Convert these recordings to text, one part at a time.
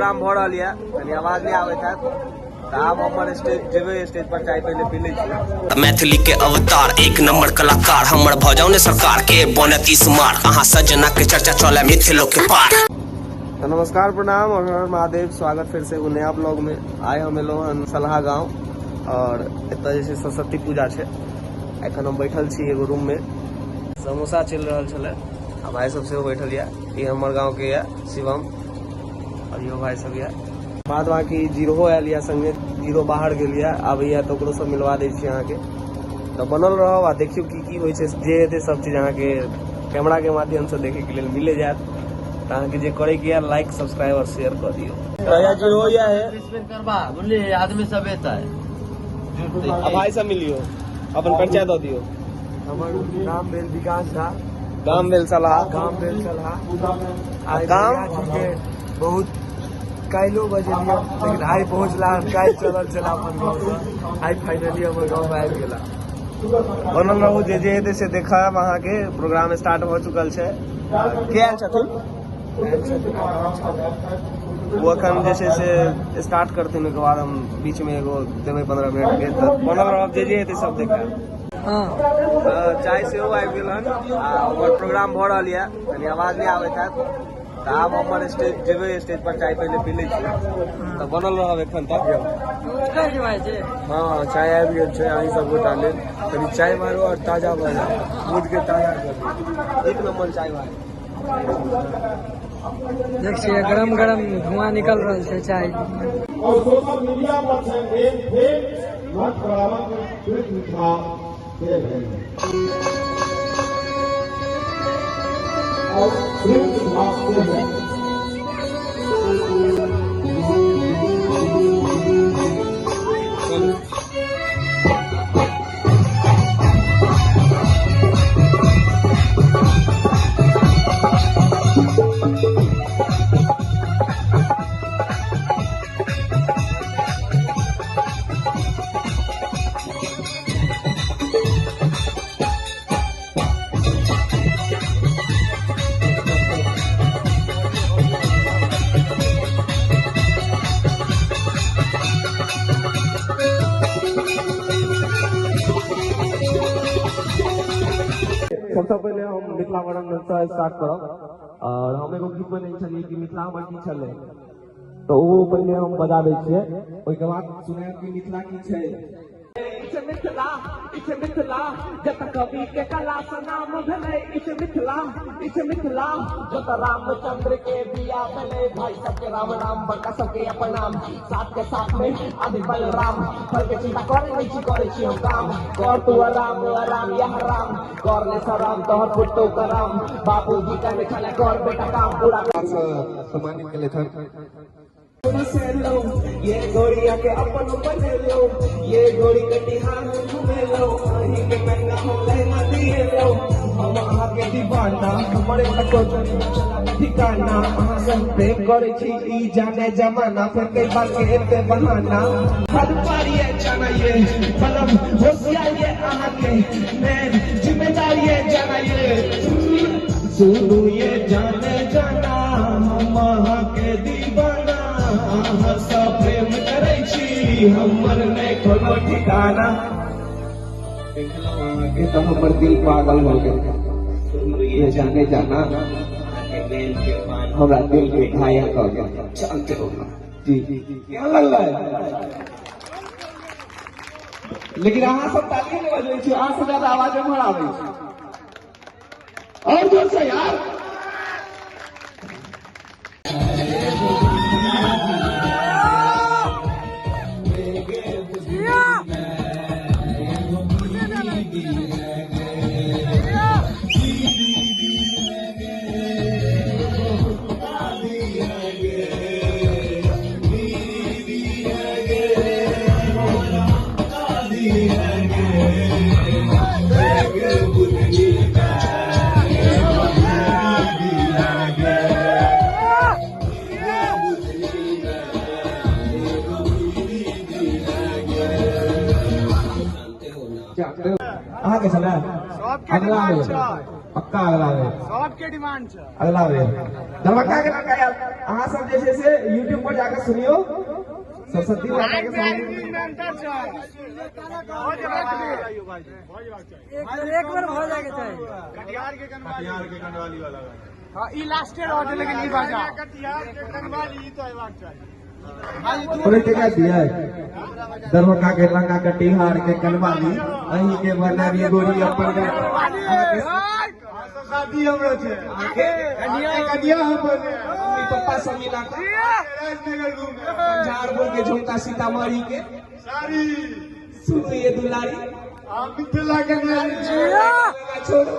Programme भऽ रहल यऽ, कनी आवाज नहि आबैत हैत तऽ आब हमर स्टेज जेबै, स्टेज पर चाय पहिले पी लै छी। मैथिली के अवतार एक नंबर कलाकार हमर भऽ जाउ ने सरकार के बनत स्मार, अहाँ सजना के चर्चा चले मिथिलो के पार। तो नमस्कार, प्रणाम और हर महादेव, स्वागत फिर से एगो नया ब्लॉग में। आइ हम एलहुँ हन सलहा गाँव और एतऽ जे छै सरस्वती पूजा छै। एखन हम बैठल छी एगो रूम में, समोसा चलि रहल छलै आ भाई सब सेहो बैठल यऽ। ई हमर गाँव के यऽ शिवम और इहो भाई सब यऽ। बाद बाकी जीरो आयल यऽ संगे, जीरो बाहर गेल यऽ, आबैया तऽ ओकरो सब मिलवा दै छी अहाँके। तऽ बनल रहब आ देखियौ की की होइ छै, जे हेतै सब चीज अहाँके कैमरा के माध्यम से देखे के लेल मिले जायत। तऽ अहाँके जे करे के यऽ लाइक सब्सक्राइब और शेयर कऽ दियौ। भैया जीरो यऽ है करबा बुझलियै, आदमी सब एतै आ भाई सब मिलियो, अपन परिचय दऽ दियौ। हमर नाम भेल विकास झा, गाम भेल सलहा। गाम भेल सलहा। आइ गाम? भैया जी के बहुत काल्हिो बजेलियै लेकिन आइ पहुँचला हन, काल्हि चलल छला अपन गाँव से, आइ फाइनली हमर गाँव में आबि गेला। बनल रहू, जे जे हेतै से देखब अहाँके। प्रोग्राम स्टार्ट भऽ चुकल छै। के आयल छथिन? आयल छथिन आकांक्षा। ओ एखन जे छै से स्टार्ट करथिन, ओहिके बाद हम बीच में एगो देबै 15 मिनट के। तऽ बनल रहब, जे जे हेतै सब देखायब। तऽ चाय सेहो आबि गेल हन आ ओकर प्रोग्राम भऽ रहल यऽ, कनी आवाज नहि आबैत हैत तऽ आब हमर स्टेज जेबै, स्टेज पर चाय पहिले पी लै छी। तऽ बनल रहब एखन तक। हाँ, चाय आबि गेल छै अहीं सब गोटा लेल। कनी चाय मारू और ताजा भऽ जाउ, मूड के ताजा कर दियौ। एक नंबर चाय भाई। देख छियै गरम गरम धुआं निकल रहल छै चाय। और सोशल मीडिया पर छै एक फेर नट बराबर झा और झा से सबसँ पहिले हम मिथिला वर्णन से स्टार्ट करब और हम एगो गीत बनेने छलियै कि मिथिला हमर की छलै, तऽ ओ पहिले हम बजा दै छियै, ओहिके बाद सुनायब कि मिथिला की छै। मिथिला इछ मिथिला जत कवि के कला से नाम भेलै, इछ मिथिला इछ मिथिला जत रामचंद्र के बिया भेलै। भाई सबके राम राम, बड़का सबके अपन नाम, साथ के साथ में आदि बलराम। फल के चिंता करे नहीं छी, करे छी हम काम। कर तू आराम आराम यह राम, कर ले सराम तोहर पुतो कराम। बाबूजी कहने छले कर बेटा काम पूरा। सम्मानित केलथि हन। ये गोरिया के अपन बनेलो, ये गोरी कटिहार घुमेलो, अहीं के महंगा हम लहंगा दिएलो। हम अहाँ के दीवाना, हमरे तक ठिकाना, अहाँ संग प्रेम करे छी ई जाने जमाना। फिर कई बात के एते बहाना, हद पार ये जाना ये बलम होशियार ये अहाँ के मैं जिम्मेदार ये जाना ये। सुनू ये जाने जाना हम अहाँ के दीवाना, अहाँ सब प्रेम करै छी हमर नहि कोनो ठिकाना। देखलहुँ अहाँके तऽ हमर दिल पागल भऽ गेल। सुनू ये जाने जाना हमरा दिल के घायल कऽ गेल। चलते हो जी, केहन लगलै? लेकिन अहाँ सब ताली नहि बजबै छी, अहाँ से ज्यादा आवाज एम्हर आबै छै। और जोर से यार। अहाँके छलै अगला बेर। पक्का अगला बेर सबके डिमांड छै। अगला बेर दरभंगा के लड़का आयल। अहाँ सब जे छै से यूट्यूब पर जाके सुनियो सरस्वती माता के सॉन्ग। एक बेर भऽ जायके चाही। बोले के दिया दरभंगा के लंगा कटिहार के कनवाली अहीं के बनाबी गोरी अपन शादी हमरो छै कनिया हम मम्मी पप्पा सब मिला के झंझारपुर के झुमका सीतामढ़ी के सारी सुनू ये दुलारी हम मिथिला के नारी छोड़ू।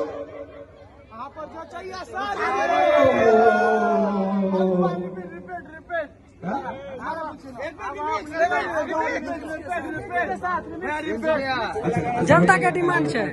जनता के डिमांड छै।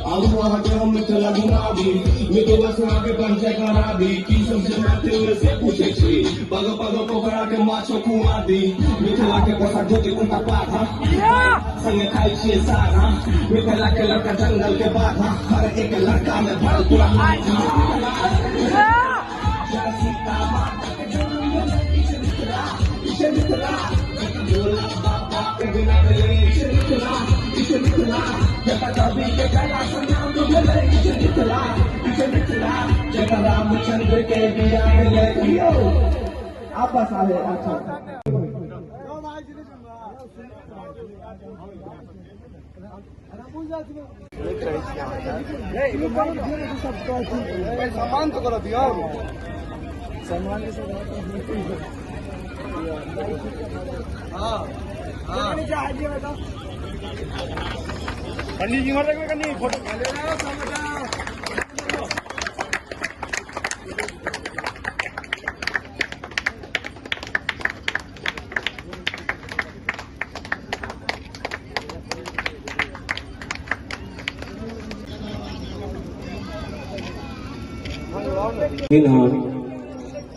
आगू अहाँके हम मिथिला घुमाबी, मिथिला से अहाँके परिचय कराबी। की सब जे मैथिल में से पूछे छी, पग पग पोखरा के माछो खुआ दी। मिथिला के पोशाक धोती कुर्ता पाघा संगे खाइ छियै सागा। मिथिला के लड़का जंगल के बाघा, हर एक लड़का में भरल पूरा जय सीता माता के जन्म मिथिला, इसे मिथिला भोला बाबा के बिना भेलै इसे मिथिला, इसे मिथिला जगत कवि के कैलाश नाम भेलै इसे मिथिला, इसे मिथिला जगत रामचंद्र के बिया भेलै। यो आपस आवे। अच्छा सम्मान तो कर दियो। पंडित जी मर रहे फोटो।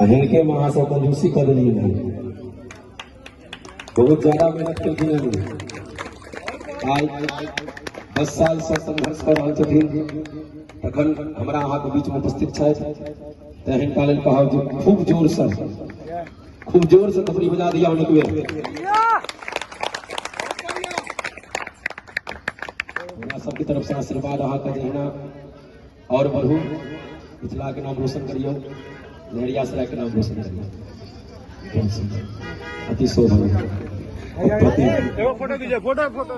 हिनके में अहाँ सब कंजूसी कऽ देलियै हन, बहुत ज्यादा मेहनत केलखिन हन। आइ 10 साल से संघर्ष कऽ रहल छथिन, तखन हमरा अहाँके बीचमे उपस्थित छथि, तऽ हिनका लेल कहब जे खूब जोर से थपड़ी बजा दिया एक बेर। हमरा सबके तरफ से आशीर्वाद अहाँके जहिना और बढ़ू, मिथिला के नाम रोशन करियौ, लहेरियासराय के नाम रोशन करियौ। बहुत सुंदर, अति शोभन। फोटो कीजिए, फोटो फोटो।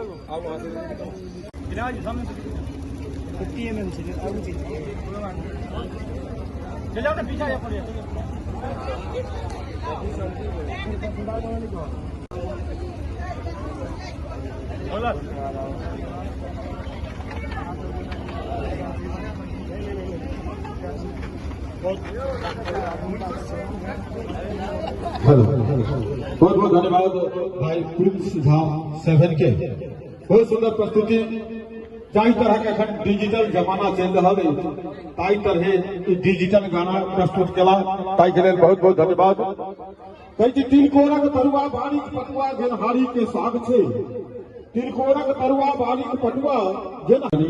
चल जाओ ना पीछे। हेलो, बहुत बहुत धन्यवाद भाई प्रिंस झा 7 के, बहुत सुंदर प्रस्तुति। जाहि तरह के एखन डिजिटल जमाना चलि रहल अछि ताहि तरहे ई डिजिटल गाना प्रस्तुत केला, ताहि के लेल बहुत बहुत धन्यवाद। कहै छी तिलकोरक तरुआ बारीक पटुआ गेनहारी के साग छै, तिलकोरक तरुआ बारीक पटुआ गेनहारी।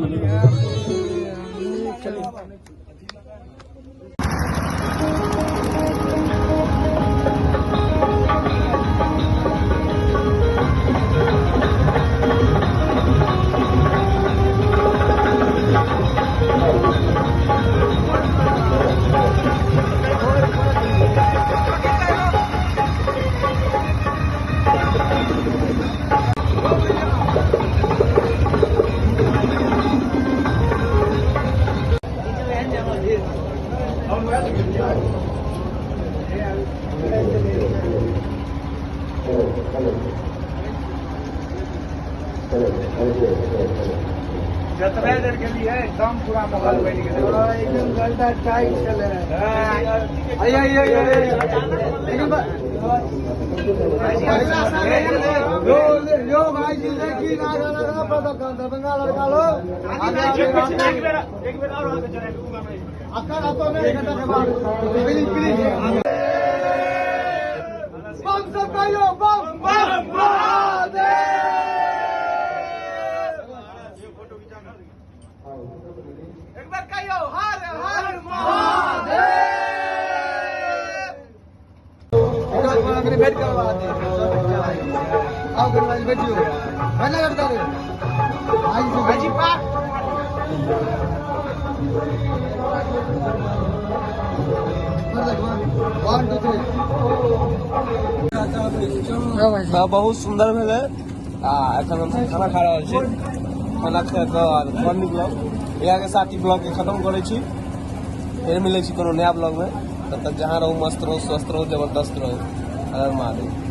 जतबे देर गेलियै एकदम पूरा माहौल बनि गेलै, एकदम गलता टाइट छलै। यो भाई जी देखी ना दरभंगा लड़का लोग प्लीज प्लीज बम सब कहियो बम बम एक बार कहियो हर हर महादेव। भेंट करवा दे, आओ बैठियो भाई जी पार 1 2 3। बहुत सुंदर भेलै। आ एखन हम खाना खा रहल छी, खाना खा कऽ घर निकलब। इएह के साथ ही ब्लॉग के खत्म करै छी, फेर मिलै छी कोनो नया ब्लॉग में। तब तक जहाँ रहू मस्त रहू, स्वस्थ रहू, जबरदस्त रहू। हर महादेव।